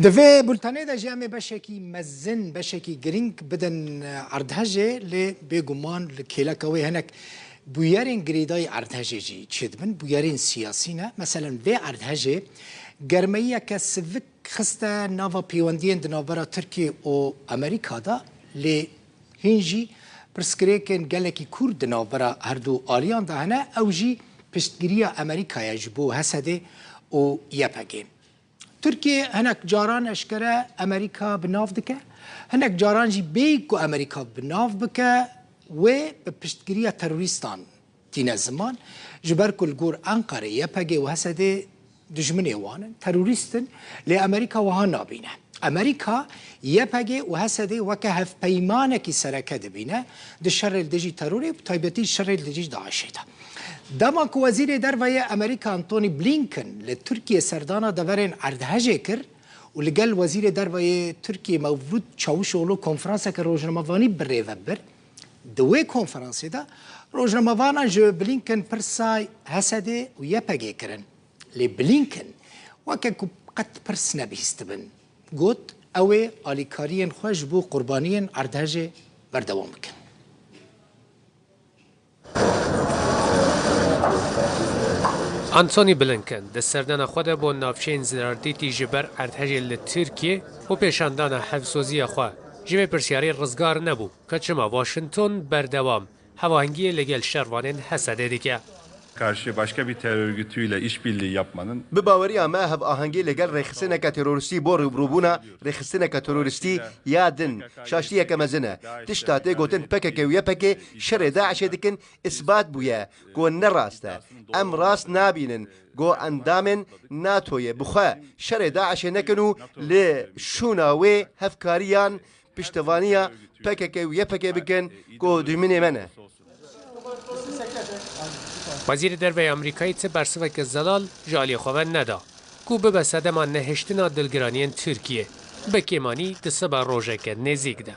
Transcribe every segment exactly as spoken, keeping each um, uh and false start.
Di vê bultenê de jî em ê beşekî mezin, beşekî girîng bidin erdhejê, lê bêguman li kêleka wê hinek bûyerên girêdayî erdhejê jî çêdibin, bûyerên siyasî ne. Meselen vê erdhejê germeyiyeke sivik xiste nava pêwendiyên di navbera Tirkiye û Amerîka de, lê hîn jî pirsgirêkên gelekî kûr di navbera her du aliyan de hene, ew jî piştgiriya Amerîkayê ji bo H S D û Y P G. Tirkiye hinek caran eşkere Amerîka bi nav dike, hinek caran jî bêyî ku Amerîka bi nav bike, wê bi piştgiriya terorîstan tîne ziman, ji ber ku li gor Enqerê Y P G û H S D dijminê wan in, terorîst in, lê Amerîka wiha nabîne. Amerîka Y P G û H S D weke hevpeymanekî sereke dibîne di şerê li dijî terorê, bi taybetî şerê li dijî DAIŞê de. Dema ku Wezîrê Derve yê Amerîka Antony Blinken li Tirkiye serdana deverên erdhejê kir û li gel Wezîrê Derve yê Tirkiye Mevlût Çavuşoglu konferanseke rojnamevanî bi rê ve bir, di wê konferansê de rojnamevanan ji Blinken pirsa H S D û Y P G kirin. Lê Blinken weke ku qet pirs nebihîstibin, got, ew ê alîkariyên xwe ji bo qurbaniyên erdhejê berdewam bikin. Antony Blinken di serdana xwe de bo navçeyên zirardîtî ji ber erdhejê li Tirkiye û pêşandana hevsoziya xwe ji vê pirsyarê rizgar nebû ke çima Washington berdewam hevahengiyê li gel şervanên H S D dike. Karşı başka bir terör örgütüyle işbirliği yapmanın Bi baweriya me hevahengî li gel rêxistineke terorîstî bo rûbirûbûna rêxistineke terorîstî ya din şaştiyeke mezin e. Tişta tê gotin P K K û Y P G şerê DAIŞê dikin, îsbat bûye ku ne rast e. Em rast nabînin ku endamên NATOyê bi xwe şerê DAIŞê nekin û li şûna wê hevkariyan piştevaniya P K K û Y P G bikin ku dijminê me ne. Wezîrê Derve yê Amerîkayê ti bersiveke zelal ji aliyê xwe ve neda ku bibe sedema nehiştina dilgiraniyên Tirkiye, bi kêmanî di sibe rojeke nêzîk de.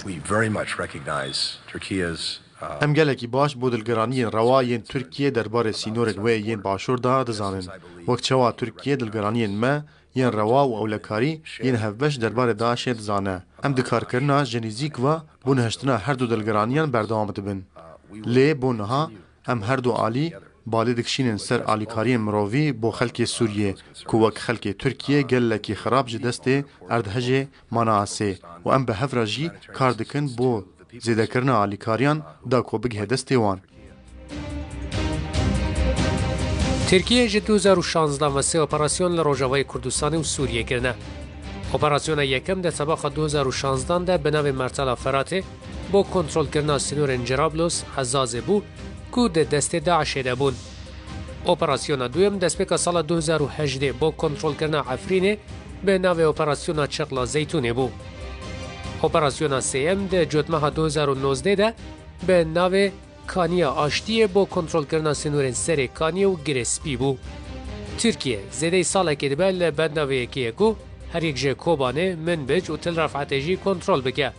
We very much recognize Turkey's, uh, Em gelekî baş bo dilgiraniyên rewa yên Tirkiye derbarê sînorên wê yên başûr de dizanin. Wek çawa Tirkiye dilgiraniyên me yên rewa û ewlekarî yên hevbeş derbarê DAIŞê dizane. Em di karkirina ji nêzîk ve bo nihiştina her du dilgiraniyan berdewam dibin. Lê bo niha em her du alî balê dikişînin ser alîkariyên mirovî bo xelkê Sûriyê, ku wek xelkê Tirkiye gelekî xirab ji destê erdhejê mana asê û em bi hev re jî kar dikin bo zêdekirina alîkariyan da ku bigihe destê wan. Tirkiye ji du hezar û şanzde ve sê operasyon li Rojavayê Kurdistanê û Sûriyê kirine. Operasyona yekem di tebaxa du hezar û şanzde de bi navê Mertala Feratê bo kontrolkirina sînorên Cerablos, Ezazê bû ku di destê DAIŞê de bûn. Operasyona duyem destpêka sala du hezar û hejdê bo kontrolkirina Efrînê bi navê Operasyona Çiqla Zeytûnê bû. Operasyona sêyem di cotmeha du hezar û nozdeh de bi navê Kaniya Aştiyê bo kontrolkirina sînorên Serê Kaniyê û Girê Spî bû. Tirkiye zêdeyî salekê dibe li benda vê yekê ye ku her yek ji Kobanê, Minbic û Til Refetê jî kontrol bike.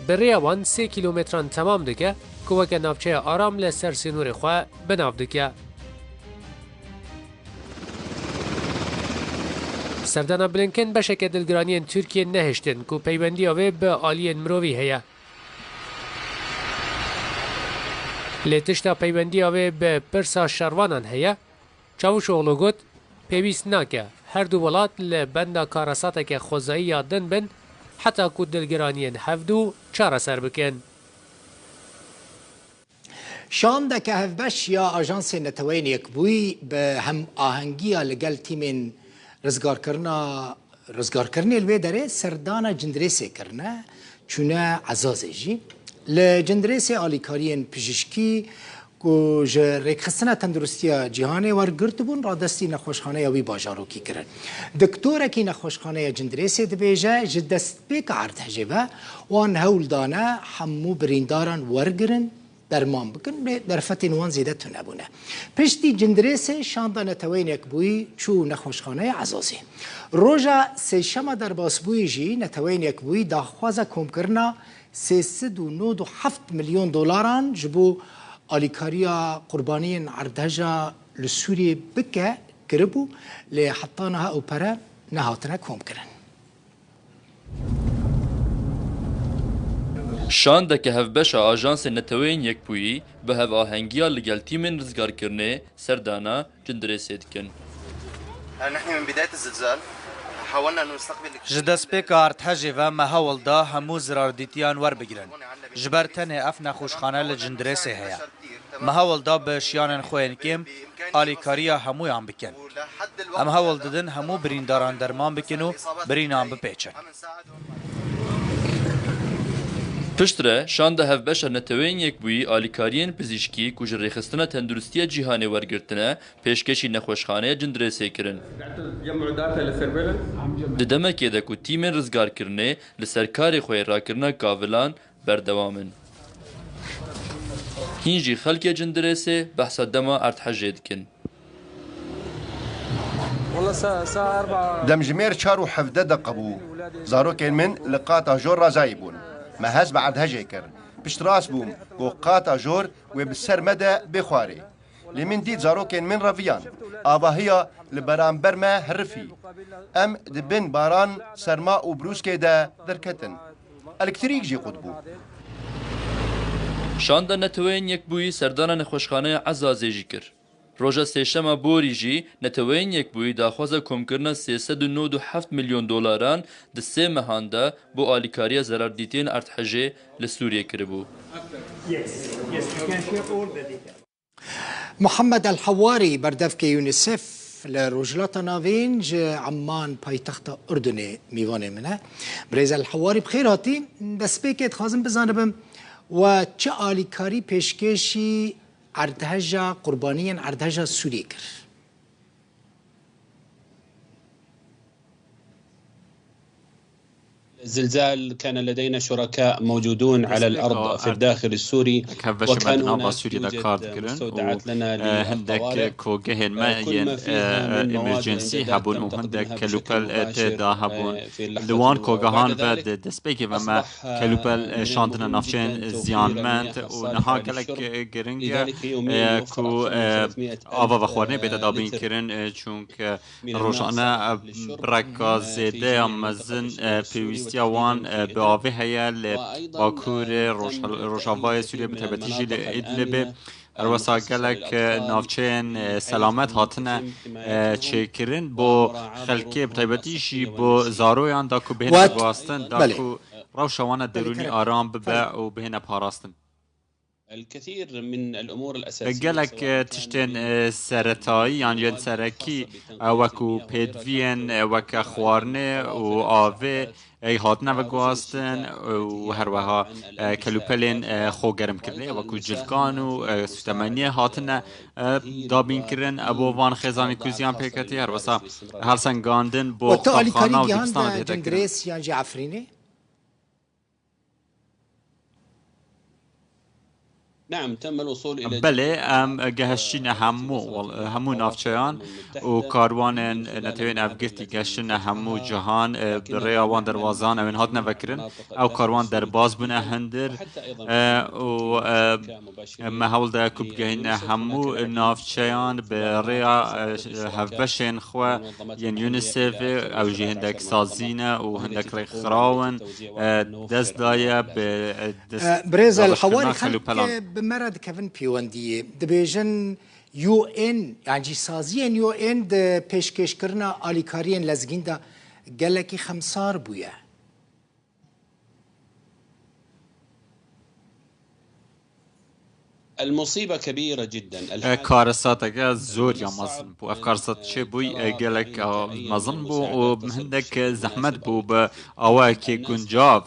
Bi rêya wan sê kîlometran temam dike ku weke navçeya aram li ser sînorê xwe bi nav dike. Serdana Blinken beşeke dilgiraniyên Tirkiye nehiştin ku peywendiya wê bi aliyên mirovî heye. Lê tişta peywendiya wê bi pirsa şervanan heye, Çavuşoglu got, pêwîst nake her du welat li benda karesateke xwezayî ya din bin, heta ku dilgiraniyên hevdu çareser bikin. Şandeke hevbeş ya Ajansên Neteweyên Yekbûyî bi hemahengiya li gel tîmên rizgarkirina, rizgarkirinê li wê derê serdana Cindirêsê kirine, çûne Ezazê jî. Li Cindirêsê alîkariyên pijîşkî ku ji Rêkxistina Tenduristiya Cîhanê wergirtibûn, radestî nexweşxaneya wî bajarokî kirin. Doktorekî nexweşxaneya Cindirêsê dibêje, ji destpêka erdhejê ve wan hewl dane hemû birîndaran wergirin, derman bikin, lê derfetên wan zêde tune bûne. Piştî Cindirêsê şanda Neteweyên Yekbûyî çû nexweşxaneya Ezazê. Roja Sêşema derbasbûyî jî Neteweyên Yekbûyî daxwaza komkirina sê sed û nod û heft milyon dolaran ji bo alîkariya qurbaniyên erdheja li Sûriyê bike kiribû, lê heta niha ew pere nehatine komkirin. Şandeke hevbeş a Ajansê Neteweyên Yekbûyî bi hevahengiya li gel tîmên rizgarkirinê serdana Cindirêsê dikin. Ji destpêka erdhejê ve me hewl da hemû zirardîtiyan werbigirin. Ji ber tenê ev nexweşxane li Cindirêsê heye. Me hewl da bi şiyanên xwe yên kêm alîkariya hemûyan bikin. Em hewl didin hemû birîndaran derman bikin û birînan bipêçin. Piştre, şanda hevbeşa Neteweyên Yekbûyî alîkariyên pizîşkî ku ji Rêxistina Tenduristiya Cîhanê wergirtine, pêşkêşî nexweşxaneya Cindirêsê kirin. Di demekê de ku tîmên rizgarkirinê li ser karê xwe yê rakirina kavilan berdewam in. Hîn jî xelkê Cindirêsê behsa dema erdhejê dikin. Demjimêr çar û hevdeh deqe bû. Zarokên min li qata jor razayî bûn. Me hest bi erdhejê kir. Piştrast bûm ku qata jor wê bi ser me de bê xwarê. Lê min dît zarokên min reviyan. Avahiya li beramber me herifî. Em di bin baran, serma û brûskê de derketin. Elektrîk jî qut bû. Şanda Neteweyên Yekbûyî serdana nexweşxaneya Ezazê jî kir. Roja Sêşema borî jî Neteweyên Yekbûyî daxwaza komkirina sê sed û nod û heft milyon dolaran di sê mehan de bo alîkariya zerardîtiyên erdhejê li Sûriyê kiribû. Muhammed El Hewarî, berdevkê UNICEF li Rojhilata Navîn, ji Emman, paytexta Urdunê, mîvanê min e. Birêz El Hewarî, bi xêr hatî. Destpêkê dixwazim bizanibim, we çi alîkarî pêşkêşî erdheja qurbaniyên erdheja Sûriyê kir? الزلزال كان لدينا شركاء موجودون على الأرض في الداخل السوري، وكان هناك يوجد مستودعات لنا للطوارئ، آه، كل ما فيها من مواد إعداد تم تقديمها بشكل مباشر، آه، في اللحظة الأولى. وبعد ذلك أصبح، آه، هناك جدا توفيرا للخصائب للشرب. لذلك يوميا يوفر أكثر من ثلاثمائة ألف، آه، لتر، آه، للشرب. Rojane bireka zêde ya mezin pêwîstiya wan bi avê heye li Bakurê Rojavayê Sûriyê, bi taybetî jî li Idlibê. Her wesa gelek navçeyên selamet hatine çêkirin bo xelkê, bi taybetî jî bo zaroyan, da ku bihêne veguhastin, da ku rewşa wan a derûnî aram bibe û bihêne parastin. Gelek tiştên seretayî yan yên serekî, wekû pêdiviyên weke xwarinê û avê, ey hatine veguhastin û her weha kelûpelên xwegermkirinê, wekû cilkan û sûtemeniyê hatine dabînkirin. Bo van xêzanên ku ziyan pêketî, her wesa helsengandin bo qutabxana û dibistana dihête kirin. Belê, em gehiştîne hemû, hemû navçeyan û karwanên Netewên Evgirtî gehiştine hemû cihan, e, bi rêya wan derbazan ew ên hatine vekirin. Ew karwan derbas bûne hindir, e, û, e, me hewl da ku bigehîne hemû navçeyan bi rêya, e, hevbeşên xwe yên UNICEF, ew jî hindek sazî ne û hindek rêkxiraw in, e, dest daye bi, e, dest Birêz El Hewarî, xelk bi me re dikevin pêwendiyê. Dibêjin U N, yan jî saziyên U N di pêşkêşkirina alîkariyên lezgîn de gelekî xemsar bûye. E, karesateke zor ya mezin bû. Ev karesat çêbûy, e, gelek, e, mezin bû û hindek zehmet bû bi awayekê guncav,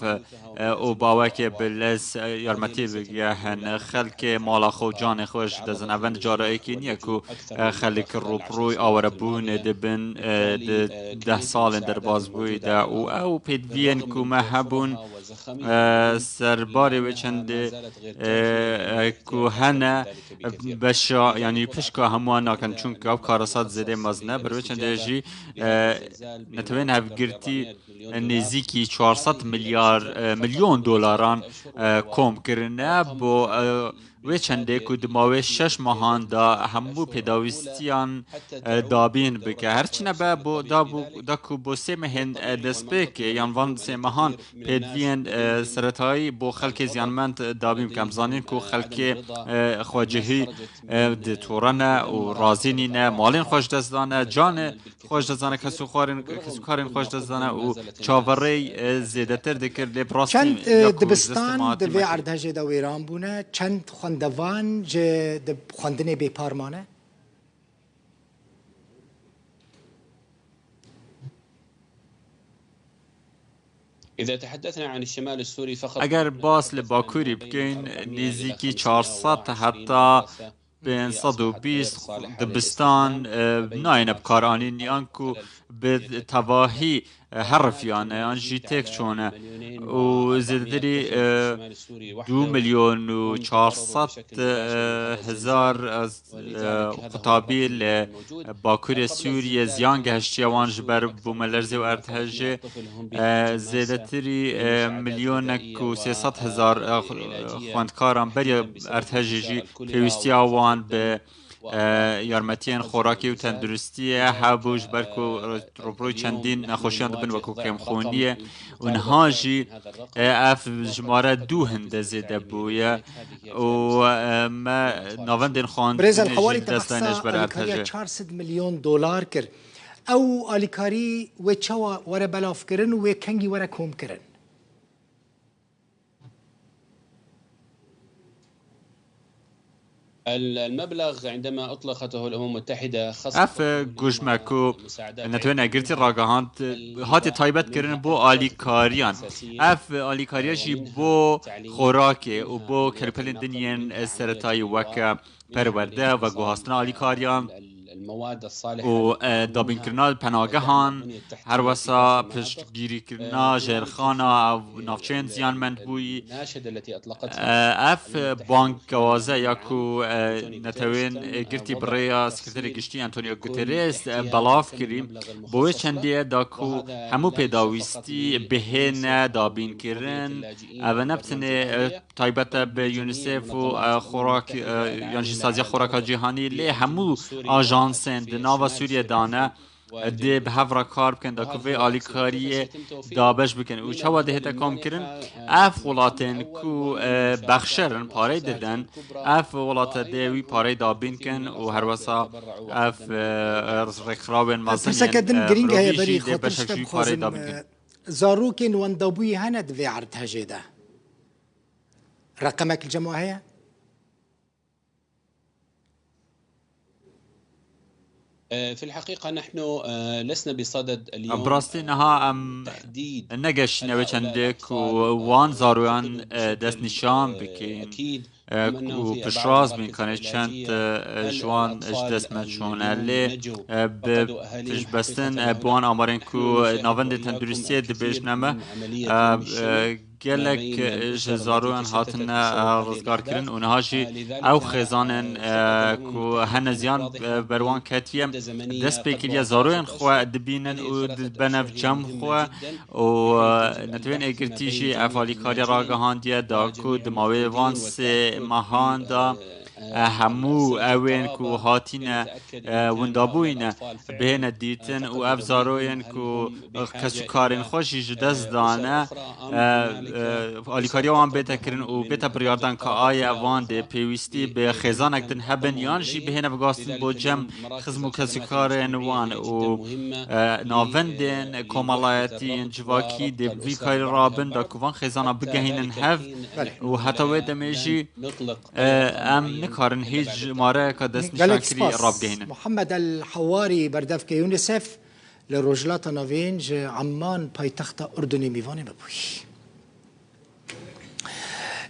e, û bi awayekê bi lez, e, yarmetî bigehin. Xelkê mala xwe û canê xwe ji dest didin. Ev ne cara yekê niye ku, e, xelk rûpirûy awerebûnê dibin, e, di deh salên derbasbûyî de û ew pêdiviyên ku me hebûn, e, ser barê wê çendê, e, e, ku hene, e, beşa, yanî pişka hemû wan nakin, çunka ew karesat zêdê mezin e. Ber wê çendê jî, e, Netewên Hevgirtî nêzîkî çar sed milyar, e, milyon dolaran, e, kom kirine bo, e, Wê çendê ku di mawê şeş mehan de hemû pêdawîstiyan, e, dabîn bike. Her çi nebe bo, da bû, da ku bo sê mehên, e, destpêkê yan van sê mehan pêdiviyên, e, seretayî bo xelkê ziyanmend, e, dabîn bike. Em zanîn ku xelkê, e, xwecihî, e, di tore ne û razî nîne, malên xwe ji dest dane, canê xwe ji dest dane, kesûxwarên, kesûkarên xwe ji dest dane û çaverêy, e, zêdetir dikir, lê bi rastî Çend, e, ya ku ji destê dibistan ma di vê hatî erdhejê de wêran bûne, çend xwendevan ji di xwendinê bêpar mane? إذا تحدثنا عن الشمال السوري فقط Eger bas li Bakurî bikeyn, nêzîkî çar sed heta pênc sed û bîst dibistan, e, nayêne bikaranîn yan ku bi tevahî, e, herifiyane yan jî têk çûne û zêdetirî, e, du milyon û çar sed, e, hezar, e, qutabî li Bakurê Sûriyê ziyan gehiştiye wan ji ber bûmelerzê û erdhejê. E, zêdetirî, e, milyonek û sê sed hezar, e, xwendkaran beriya erdhejê jî pêwîstiya wan bi, e, yarmetiyên xorakî û tenduristiyê hebû, ji ber ku rûbirûyî çendîn nexweşiyan dibin, wekû kêmxûniyê û niha jî, e, ev jimare dû hinde zêde bûye û, e, me navendên xwendinê jî dest dayne ji ber erdhejê. Çar sed milyon dolar kir. Ew alîkarî wê çawa were belavkirin û wê kengî were komkirin? المبلغ عندما أطلقته الأمم المتحدة خصص Ev, e, gujme ku Netewên Yekgirtî ragihand, hatiye taybet kirin bo alîkariyan. Ev alîkariya jî bo xorakê û bo kelûpelên din yên, e, seretayî weke perwerde, veguhastina alîkariyan û, e, dabînkirina penagehan, her wesa piştgirîkirina jêrxana navçeyên ziyanmendbûyî. E, ev bangkewaze ya ku, e, Netewên Yekgirtî bi rêya Sekreterê Giştî Antonio Guterres, e, belav kirî, bo wê çendî ye da ku hemû pêdawîstî bihêne dabînkirin. Ev ne bi tenê, e, taybet e bi UNICEF û, e, xorak, e, yan jî Saziya Xoraka Cîhanî, lê hemû ajansên di nava Sûriyê de ne, e, dê bi hev re kar bikin da ku vê alîkariyê dabeş bikin. Û çawa dihête komkirin? Ev welatên ku, e, bexşer in, parey didin, ev welate dê wî parey dabîn kin û herwesa ev, e, rêkxirawên mezin yên, Pirseke din e, girîng heye mirovî berî jî dê xatir beşek ji jî wî parey pixwazim, dabîn kin. E, Zarokên wendabûyî hene di vê erdhejê de? Reqemek li cem we heye? في الحقيقة نحن، آه، لسنا بصدد اليوم Bi rastî niha em negeştine wê çendê ku wan zaroyan, e, destnîşan bikin. E, ku piştrast bin, kanê çend, e, ji wan ji dest me çûne. Lê, e, bi piştbestin, e, bi wan amarên ku navendên tenduristiyê dibêjne me, e, e, gelek, e, ji zaroyan hatine, e, rizgar kirin û niha jî ew xêzanên, e, ku hene ziyan, e, ber wan ketiye, dest pê kiriye zaroyan xwe dibînin û dibene cem xwe. Û, e, Netewên Êgirtî jî ev alîkariya ragihandiye da ku di mawê van sê mehan de, e, hemû ewên ku hatine, e, windabûyî ne, bihêne dîtin û ev zaroyên ku kesûkarên xwe jî ji dest dane, e, e, alîkariya wan bête kirin û bête biryardan ka aya van dê pêwîstî bi xêzanek din hebin yan jî bihêne veguhastin bo cem xizm û kesûkarên wan û, e, navendên komelayetî yên civakî dê bi vî karî rabin da ku van xêzana bigehînin hev û heta wê demê jî, e, em nikarin hîç jimareyeka destnîşankirî rabigehînin. Muhammed El Hawari, berdevkê UNICEF li Rojhilata Navîn ji Amman, paytexta Urdunê, mîvanê me bûyî.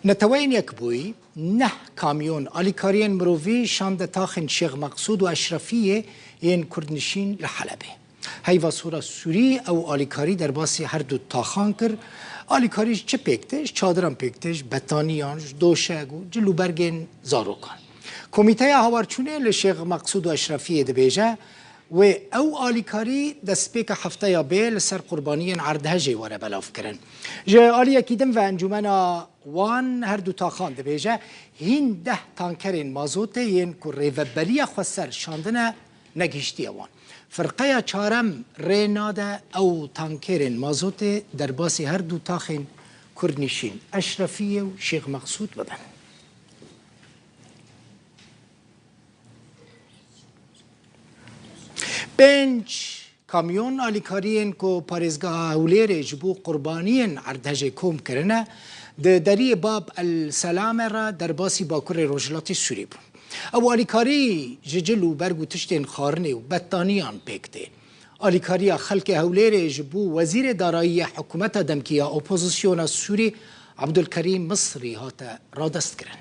Neteweyên Yekbûyî neh kamyon alîkariyên mirovî şande taxên Şêx Meqsûd û Eşrefiyê yên Kurdnişîn li Helebê. Heyva Sora Sûrî ew alîkarî derbasî her du taxan kir. Alîkarî ji çi pêk tê? Ji çadiran pêk tê, ji betaniyan, ji doşek û cil û bergên zarokan. Komîteya Hawarçûnê li Şêx Meqsûd û Eşrefiyê dibêje, Wê ew alîkarî destpêka hefteya bê li ser qurbaniyên erdhejê were belavkirin. Ji aliyekî din ve Encûmena Wan her du taxan dibêje, hîn deh tankerên mazotê yên ku rêveberiya xweser şandine negihiştiye wan. Firqeya çarem rê nade ew tankerên mazotê derbasî her du taxên kurdnîşîn Eşrefiyê û Şêx Meqsûd bibin. Pênc kamyon alîkariyên ku parêzgeha Hewlêrê ji bo qurbaniyên erdhejê kom kirine, di deriyê Bab el Selame re derbasî bakurê rojhilatê Sûrî bûn. Ew alîkarî ji cil û berg û tiştên xwarinê û bettaniyan pêk tê. Alîkariya xelkê Hewlêrê ji bo Wezîrê Darayî ya hikûmeta demkî ya opozisyona Sûrî Abdulkerîm Misrî hate radestkirin.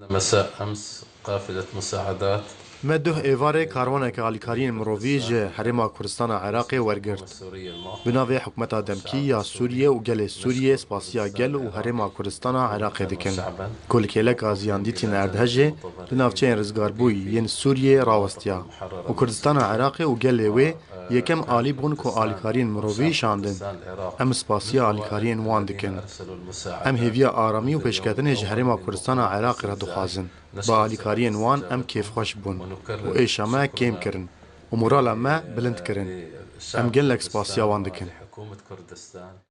مساء أمس قافلة مساعدات. Me duh êvarê karwaneke alîkariyên mirovî ji Herêma Kurdistana Iraqê wergirt. Bi navê Hikûmeta Demkî ya Sûriyê û gelê Sûriyê spasiya gel û Herêma Kurdistana Iraqê dikin, ku li kêleka ziyandîtiyên erdhejê li navçeyên rizgarbûyî yên Sûriyê rawestiya û Kurdistana Iraqê û gelê wê yekem alî bûn ku alîkariyên mirovî şandin. Em spasiya alîkariyên wan dikin. Em hêviya aramî û pêşketinê ji Herêma Kurdistana Iraqê re dixwazin. Bi alîkariyên wan em kêfxweş bûn û êşa me kêm kirin û morala me bilind kirin. Em gelek spasiya wan dikin.